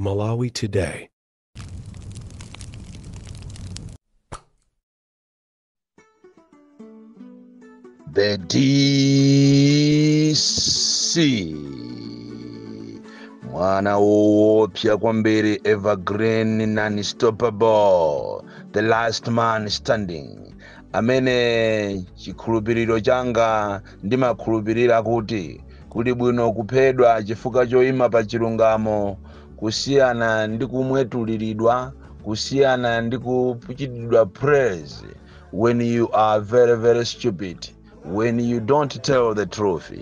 Malawi Today. The DC mwana woopsa kwambiri, evergreen, unstoppable, the last man standing, amene chikhulupiriro changa ndimakhulupirira kuti kuli bwino kuphedwa chifukwa choyima pa chilungamo kusiyana ndi kumwetuliridwa, kusiyana ndi kuchitidwa praise when you are very very stupid, when you don't tell the truth.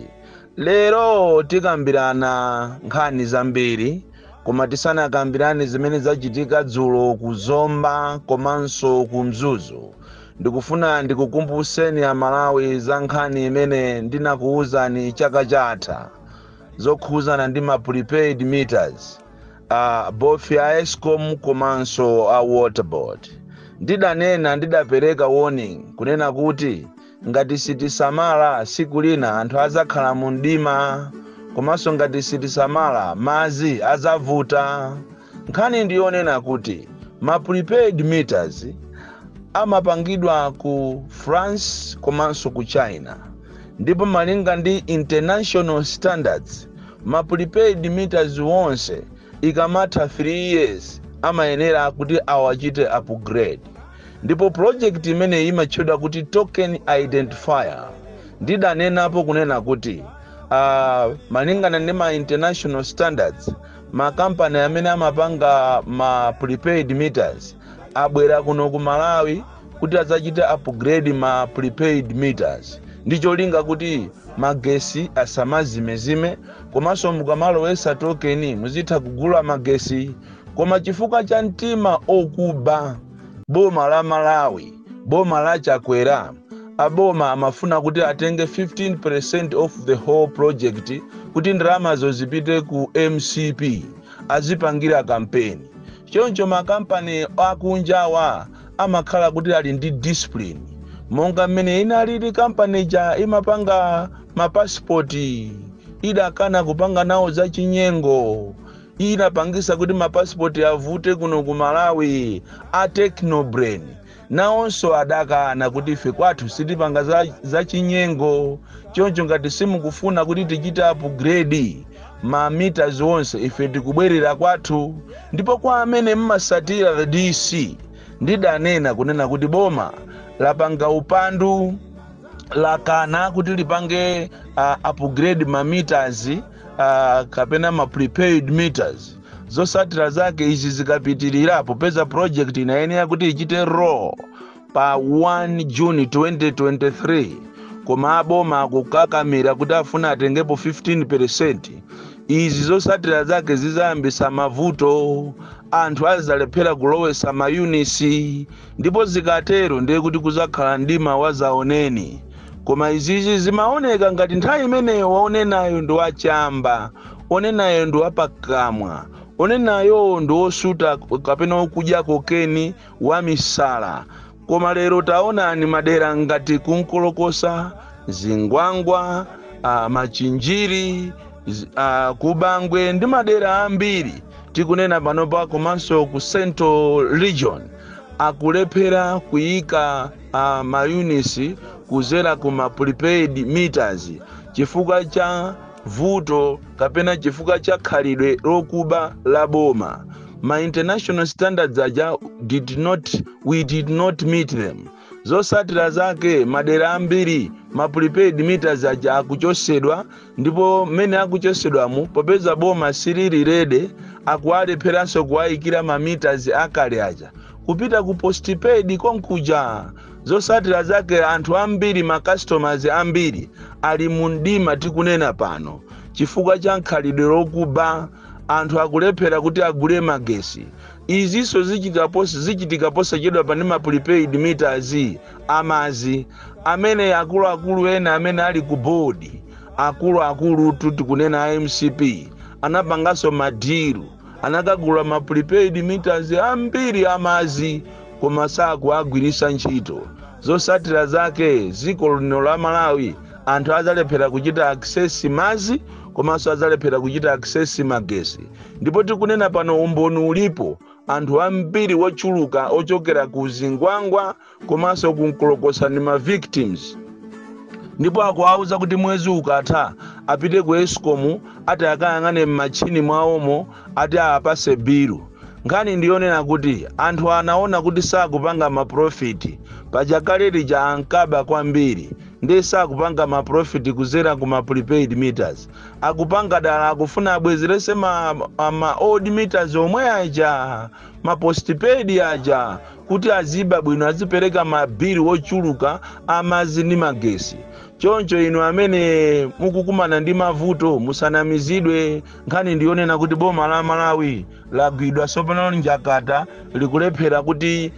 Lero tikambirana nkhani zambiri, koma tisanakambirane zimene zachitika dzulo ku Zomba komanso ku Mzuzu, ndikufuna ndikukumbuseni Amalawi za nkhani imene ndinakuwuzani chaka chatha zokhuzana ndi ma prepaid meters, both a ESCOM komanso a Water Board. Ndidanena, ndidapereka warning kunena kuti ngati sitisamala, siku lina anthu azakhala mu mdima, komanso ngati sitisamala, madzi azavuta. Nkhani ndiyonena kuti ma prepaid meters amapangidwa ku France komanso ku China, ndipo malinga ndi international standards, ma prepaid meters wonse ikamatha 3 years amayenera kuti awachite upgrade. Ndipo project imene imatchedwa kuti token identifier, ndidanenapo kunena kuti malingana ndi ma international standards, makampani amene amapanga ma prepaid meters abwera kuno ku Malawi kuti adzachite upgrade ma prepaid meters ndi cholinga kuti magesi asamazimezime, komanso mukamalowesa token muzitha kugula magesi. Koma chifukwa cha mtima okuba, boma la Malawi, boma la Chakwera, aboma amafuna kuti atenge 15% of the whole project kuti ndalamazo zipite ku MCP azipangira kampeni. Choncho makampani akunjawa amakhala kuti ali ndi discipline, monga mmene inalili kampani ja imapanga mapasipoti, idakana kupanga nawo zachinyengo, inapangisa kuti mapasipoti avute kuno ku Malawi. A Technobrain nawonso adakana kuti ife kwathu sitipanga zachinyengo, choncho ngati simukufuna kuti tichite upgrade ma meters onse, ife tikubwerera kwathu. Ndipo kwa amene mmasatira the DC, ndidanena kunena kuti boma lapanga upandu, lakana kuti lipange upgrade ma meters kapena ma prepaid meters. Zosatira zake izi zikapitirira, popeza project inayenera kuti ichite roll pa 1 June 2023, koma aboma akukakamira kuti afuna atengepo 15%, izi zosatira zake zizayambisa mavuto, anthu azalephera kulowesa mayunits, ndipo zikatero ndiye kuti kuzakhala mdima wazaoneni. Koma izizi zimaoneka ngati nthawi imeneyo waonenayo ndi wachamba, onenayo ndi wapakamwa, onenayo ndi wosuta kapena wokudya cocaine, wamisala. Koma lero taonani madera ngati Kunkolokosa, Zingwangwa, Machinjiri, Kubangwe ndi madera ambiri tikunena panopa, komanso ku Central Region, akulephera kuyika mayunits kuzera ku ma prepaid meters chifukwa cha vuto kapena chifukwa cha khalidwe lokuba la boma. Ma international standards aja did not we did not meet them. Zosatira zake, madera ambiri ma prepaid meters aja akuchosedwa, ndipo mmene akuchosedwamo, popeza boma silili ready, akuwalepheranso kuwayikira ma meters akale aja kupita ku postpaid konkuja. Zosatira zake, anthu ambiri, ma customers ambiri ali mu mdima tikunena pano chifukwa cha nkhalidwe lokuba. Anthu akulephera kuti agule magesi. Izinso zichitika posachedwa pa ndi ma prepaid meters amazi amene akuluakulu ena amene ali ku board, akuluakulu tikunena a MCP, anapanganso ma deal, anakagula ma prepaid meters ambiri amazi koma sakuagwirisa ntchito. Zosatira zake, dziko lino la Malawi anthu azalephera kuchita access mazi. komanso adzalephera kuchita access magesi. Ndipo tikunena pano, umboni ulipo, anthu ambiri wochuluka ochokera ku Zingwangwa komanso ku Nkolokosa ndi ma victims, ndipo akuwauza kuti mwezi ukatha apite ku ESCOM, ati akayang'ane m'machini mwawomo, ati apase bilu. Nkhani ndiyonena kuti anthu anaona kuti sakupanga ma profit. Pachakale lija ankaba kwambiri, ndi sakupanga ma profit kuzera ku ma prepaid meters. Akupanga dala, akufuna abwezerese ma old meters omwe aja, ma postpaid aja, kuti aziba bwino, azipereka mabili wochuluka amazi ndi magesi. Choncho inu amene mukukumana ndi mavuto, musanamizidwe. Nkhani ndiyonena kuti boma la Malawi lagwidwa sopano njakata, likulephera kuti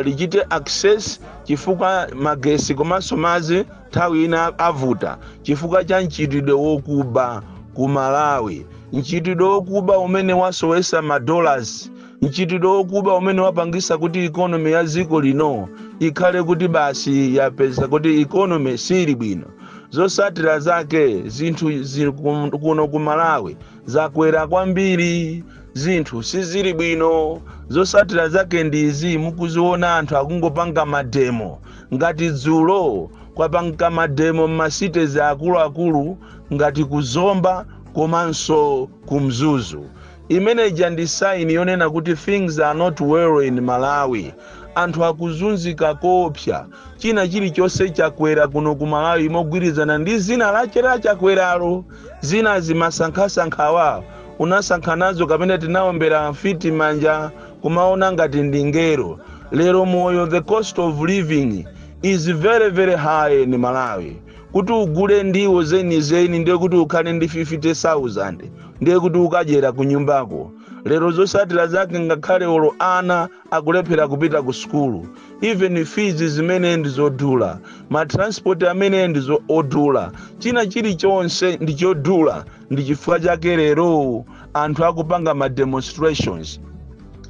lichite access chifukwa magesi komanso madzi nthawi ina avuta chifukwa cha mchitidwe wokuba ku Malawi, mchitidwe wokuba umene wasowesa ma dollars, mchitidwe wokuba umene wapangisa kuti economy ya dziko lino ikhale kuti basi yapeza kuti economy sili bwino. Zosatira zake, zinthu zili kuno ku Malawi zakwera kwambiri, zinthu sizili bwino. Zosatira zake ndizi mukuziona, anthu akungopanga ma demo. Ngati dzulo kwapanga ma demo m'ma cities akuluakulu ngati kuZomba komanso kuMzuzu. Imeneja ndi sign yonena kuti things are not well in Malawi. Anthu akuzunzika kopsa, china chilichonse chakwera kuno ku Malawi mogwirizana ndi zina lache la Chakweralo. Zina zimasankhasankhawa, unasankha nazo kapena tinaombera mfiti manja kumaona ngati ndi ngero. Lero moyo, the cost of living is very very high in Malawi. Kuti ugule ndiwo zenizeni, ndiye kuti ukhale ndi 50,000, ndiye kuti ukadyera ku nyumbako. Lero zosatira zake, ngakhale olo ana akulephera kupita ku sukulu, even fees zimene ndizodula, ma transport amene ndizo odula, china chilichonse ndi chodula. Ndi chifukwa chake lero anthu akupanga ma demonstrations.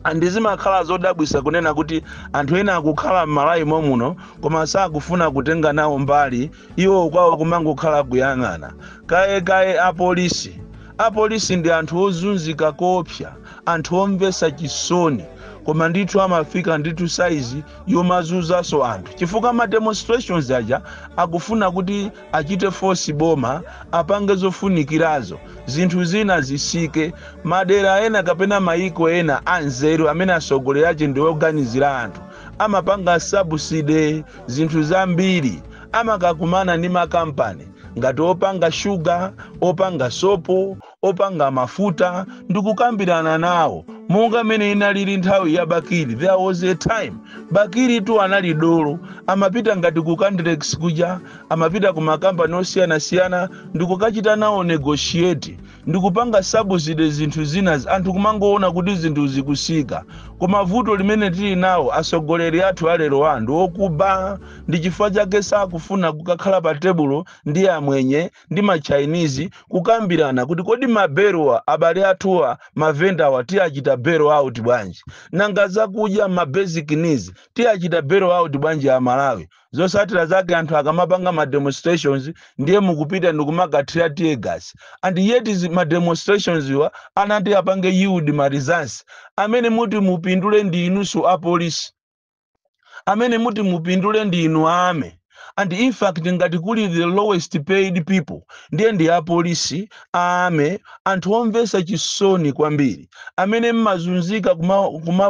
Andizimakhala zodabwisa kunena kuti anthu ena akukhala m'Malawi momuno koma sakufuna kutenga nawo mbali, iwo kwawo kumangokhala kuyang'ana kaye kaye. Apolisi, apolisi ndi anthu ozunzika kopsa, anthu omvesa chisoni, koma ndithu amafika ndithu size yomazunzanso anthu chifukwa ma demonstrations aja akufuna kuti achite force boma apange zofunikirazo, zinthu zina zisike. Madera ena kapena maiko ena anzeru amene atsogoleri ache ndi oganizira anthu amapanga subsidy zinthu zambiri, amakakumana ndi makampani ngati opanga shuga, opanga sopo, opanga mafuta, ndikukambirana nawo monga mmene inalili nthawi ya Bakili. There was a time Bakili tu anali dolo, amapita ngati ku Candlex kuja, amapita ku makampani osiyanasiyana ndikukachita nawo negotiate, ndikupanga subsidy zinthu zina, anthu kumangoona kuti zinthu zikusika. Koma vuto limene tili nawo, atsogoleri athu alero anthu okuba, ndi chifukwa chake sakufuna kukakhala pa tebulo ndi amwenye ndi ma Chinese kukambirana kuti kodi maberowa, abale athuwa, mavendawa, tiyachita bail out bwanji? Nanga zakudya, ma basic needs, tiyachita bail out bwanji a Malawi? Zosatira zake, anthu akamapanga ma demonstrations, ndiye mukupita ndikumakathira tear gas, and yet ma demonstrations iwa anati apange yield ma results. Amene muti mupindule ndi inunso apolisi, amene muti mupindule ndi inu ame. And in fact, ngati kuli the lowest paid people, ndiye ndi apolisi, ame, anthu omvesa chisoni kwambiri amene mmazunzika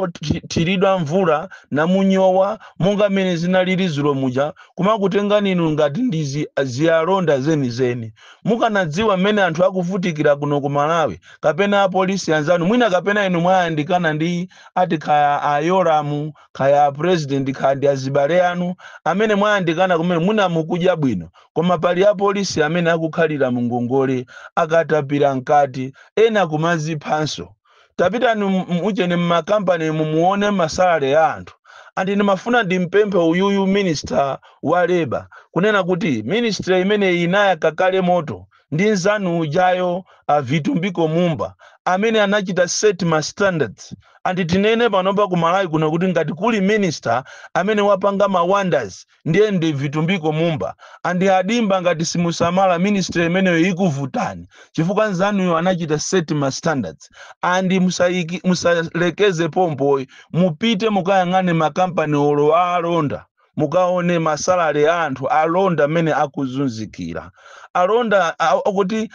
kumathiridwa mvula namunyowa monga mmene zinalili zulo muja, kumakutengani inu ngati ndi ziyalonda zenizeni. Mukanadziwa mmene anthu akuvutikira kuno ku Malawi, kapena apolisi anzanu mwina, kapena inu mwayandikana ndi ati kaya ayoramu, kaya president, kaya ndi azibale anu amene mwayandikana kumene, mwina mukudya bwino, koma pali apolisi amene akukhalira mungongole, akatapira mkati, ena kumaziphanso. Tapitani muchene mmakampani mumuone ma salary ya anthu. And ndimafuna ndimpemphe uyuyu minister wa labor kunena kuti ministry imene inayaka kale moto ndi nzanu ujayo, a Vitumbiko Mumba. Amene anachita set ma standards. And tinene panopa ku Malawi kuno kuti ngati kuli minister amene wapanga ma wonders, ndiye ndi Vitumbiko Mumba. And adimba, ngati simusamala, ministry imeneyo ikuvutani, chifukwa nzanuyo anachita set ma standards. And musalekeze pompoyi, mupite mukayang'ane makampani olo alonda, mukaone ma salary a anthu alonda amene akuzunzikira. Alonda akuti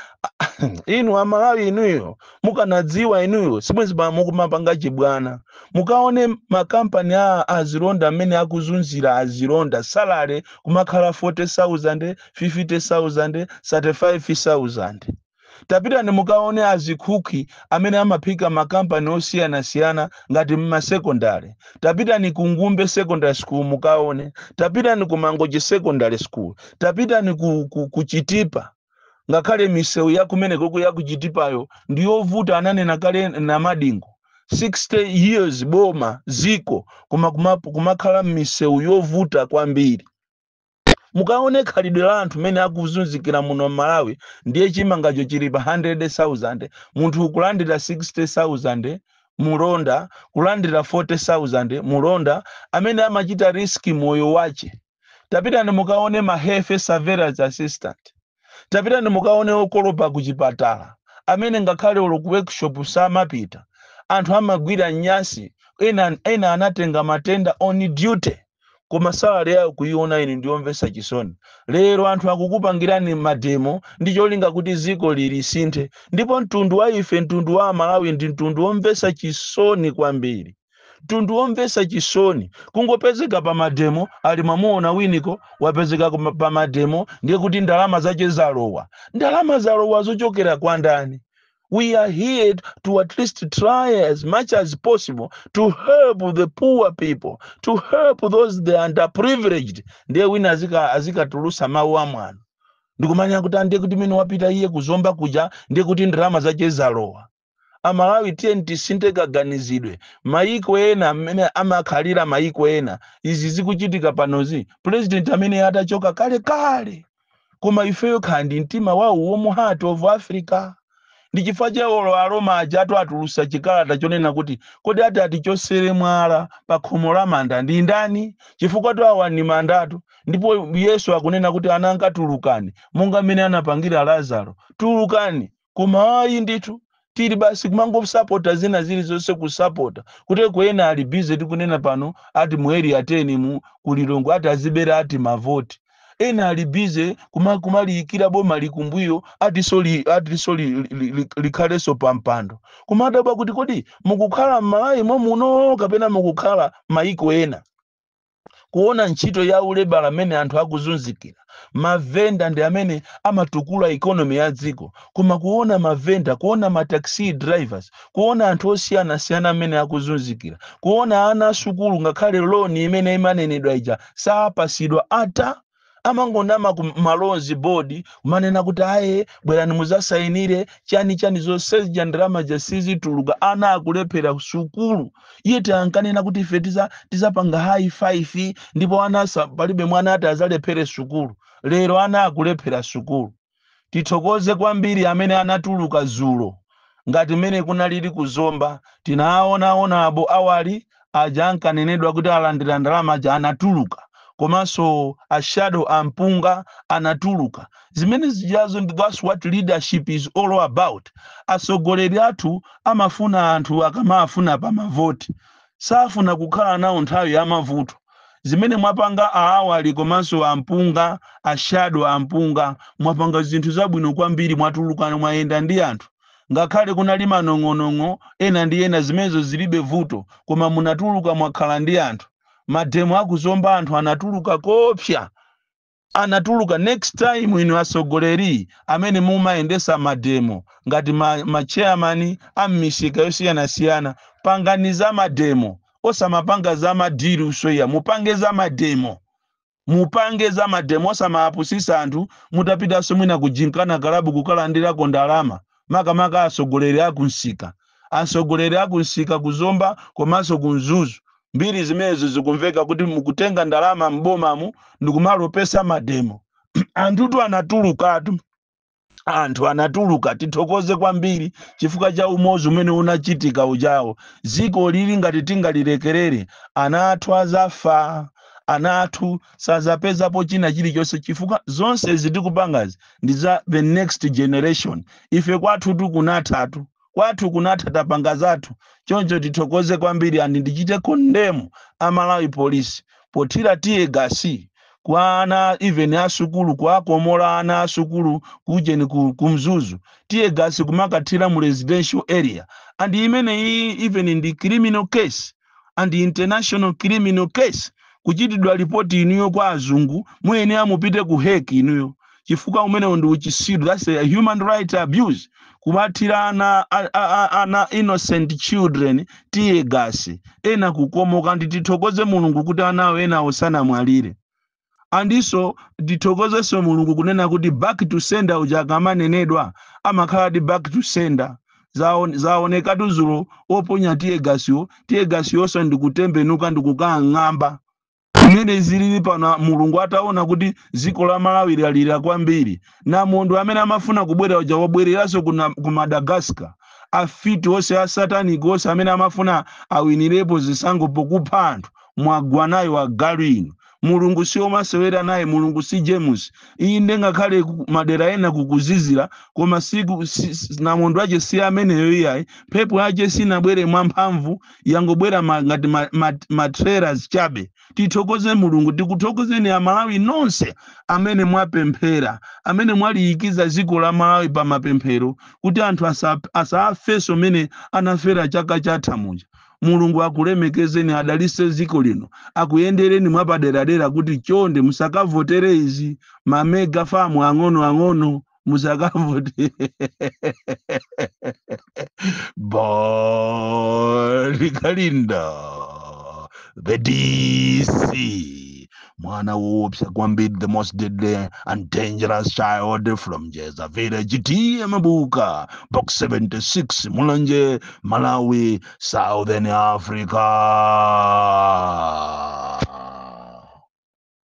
inu Amalawi, inuyo mukanadziwa, inuyo sibwenzi mukumapanga chibwana. Mukaone makampani a azilonda amene akuzunzira azilonda, salary kumakhala 40,000, 50,000, 35,000. Tapitani mukaone azikhuki amene amaphika makampani osiyanasiyana ngati mmasekondari. Tapitani ku Ngumbe Secondary School mukaone, tapitani ku Mangochi Secondary School, tapitani ku Chitipa. Ngakhale misewu ya kumenekoko ya kuchitipayo ndiyovuta, ananena kale na Madingo, 60 years boma ziko, koma kumakhala misewu yovuta kwambiri. Mukaone khalidwe la anthu mmene akuzunzikira muno m'Malawi. Ndiye chimangacho chili pa 100,000, munthu ukulandira 60,000 mulonda, kulandira 40,000 mulonda amene amachita risk moyo wache. Tapitani mukaone ma health surveillance assistant, tapitani mukaone okolopa ku chipatala amene ngakhale olo ku workshop samapita. Anthu amagwira nyasi, ena, ena anatenga matenda on duty, koma salary yayo kuiona ine ndiyomvetsa chisoni. Lero anthu akukupangirani ma demo ndi cholinga kuti ziko lilisinthe. Ndipo mtundu wa ife, mtundu wa Amalawi, ndi mtundu womvetsa chisoni kwambiri, mtundu womvetsa chisoni. Kungopezeka pa ma demo, ali mwamuona winiko wapezeka pa ma demo, ndiye kuti ndalama zache zalowa. Ndalama zalowa zochokera kwa ndani? We are here to at least try as much as possible to help the poor people, to help those the underprivileged. Ndiye wina azikatulusa mawu amwano ndikumanya kuti ndiye kuti mene wapita iye kuzomba kuja, ndiye kuti ndalama zache zalowa. Amalawi, tiye tisinthe kaganizidwe. Mayiko ena amene amakhalira mayiko ena, izi zikuchitika panozi, president amene atachoka kale kale. Koma ifeyo khandi mtima wawo womu heart of Africa. Ndi chifukwa cha olo Aroma aja atu atulusa chikalata chonena kuti kodi ati atichosere mwala pa khomo la manda ndi ndani? Chifukwa tu awa ni mandatu. Ndipo Yesu akunena kuti ana ankatulukani monga mmene anapangira Lazaro, tulukani. Koma ayi ndithu, tili basi kumangosapota zina zilizonse, kusapota kuti ena ali busy. Tikunena pano ati mu Area 10 mu kulilongo ati azibera ati mavoti. Ena ali busy kumaliyikira boma likumbuyo, atiso likhalenso pa mpando. Kumadabwa kuti kodi mukukhala m'Malawi momuno kapena mukukhala maiko ena? Kuona ntchito ya ulebala amene anthu akuzunzikira, mavenda ndi amene amatukula economy ya dziko, koma kuona mavenda, kuona ma taxi drivers, kuona anthu osiyanasiyana amene akuzunzikira, kuona ana asukulu ngakhale loan imene imanenedwa ija sapasidwa, ata amangonama ku ma loans board, kumanena kuti aye, bwerani muzasayinire chani chani, zonse zija ndalama sizituluka, ana akulephera sukulu. Iye tiankanena kuti ife tizapanga high five, ndipo ana palibe mwana ati azalephere sukulu. Lero ana akulephera sukulu. Tithokoze kwambiri amene anatuluka zulo ngati mmene kunalili kuzomba. Tinawaonaona abo awali aja ankanenedwa kuti alandira ndalama aja anatuluka, komanso a Shadow ampunga anatuluka. Zimene zijazo that's what leadership is all about. Atsogoleri athu amafuna anthu akamafuna pa mavoti, safuna kukhala nawo nthawi ya mavuto. Zimene mwapanga aawali komanso ampunga, a Shadow ampunga, mwapanga zinthu zabwino kwambiri. Mwatuluka, mwayenda ndi anthu, ngakhale kunali manong'onong'o ena ndi ena, zimenezo zilibe vuto, koma munatuluka, mwakhala ndi anthu. Ma demo akuzomba anthu anatuluka kopsa, anatuluka. Next time inu atsogoleri amene mumayendesa ma demo ngati ma chairman a m'misika yosiyanasiyana, pangani za ma demo, osamapanga za ma deal soya. Mupange za ma demo, mupange za ma demo, osamapusisa anthu. Mutapitanso mwina kujinkana kalabu kukalandirako ndalama, makamaka atsogoleri akunsika, atsogoleri akunsika kuzomba komanso kumzuzu, mbiri zimenezo zikumveka kuti mukutenga ndalama m'bomamu ndikumalopesa ma demo. Anthutu anatulukatu. Anthu anatuluka. Tithokoze kwambiri chifukwa cha umodzi umene unachitika ujawo. Dziko lili ngati tingalilekerere, ana athu azafa, ana athu sazapezapo china chilichonse, chifukwa zonse zitikupangazi ndi za the next generation. Ife kwathu tikunathatu, kwathu kunatha, tapanga zathu. Choncho tithokoze kwambiri and ndichite condemn amalawi Police pothira tear gas kwa ana even asukulu, kuakomola ana asukulu kujeni ku Mzuzu, tear gas kumakathira mu residential area. And imene iyi even ndi criminal case and international criminal case, kuchitidwa ripoti inuyo kwa azungu, muyenera mupite ku Hague inuyo, chifukwa umenewo ndi uchisiru. That's a human right abuse, kumathira ana, ana innocent children tear gas, ena kukomoka. Ndi tithokoze Mulungu kuti anawo enawo sanamwalire. Andiso tithokozenso Mulungu kunena kuti back to sender uja akamanenedwa amakhala ti back to sender. Zaonekatu zulo, oponya tear gasiwo, tear gasiyonso ndikutembenuka ndikukang'amba. Mmene zilili pano, Mulungu ataona kuti dziko la Malawi lalira kwambiri, na munthu amene amafuna kubwera uja wabwereranso ku Madagascar. Afiti onse a satanic onse amene amafuna awinirepo zisankho pokupha anthu, mwagwa nayo agalu inu. Mulungu si omasewera naye, Mulungu si James. Inde, ngakhale madera ena kukuzizira, koma siku namondwe ache si ameneyo iyayi. Mphepo yache sinabwere mwamphamvu, yangobwera ngati ma trailers chabe. Tithokoze Mulungu, tikuthokozeni Amalawi nonse amene mwapemphera, amene mwaliyikiza dziko la Malawi pa mapemphero kuti anthu asafenso mene anafera chaka chatha muja. Mulungu akulemekezeni, adalise dziko lino, akuyendereni mwapaderadera, kuti chonde musakavotere izi ma mega farm ang'ono ang'ono, musakavotere. Bon Kalindo, the DC, mwana woopsa kwambiri, the most deadly and dangerous child from Jeza Village, T/A Mabuka, Box 76, Mulanje, Malawi, Southern Africa.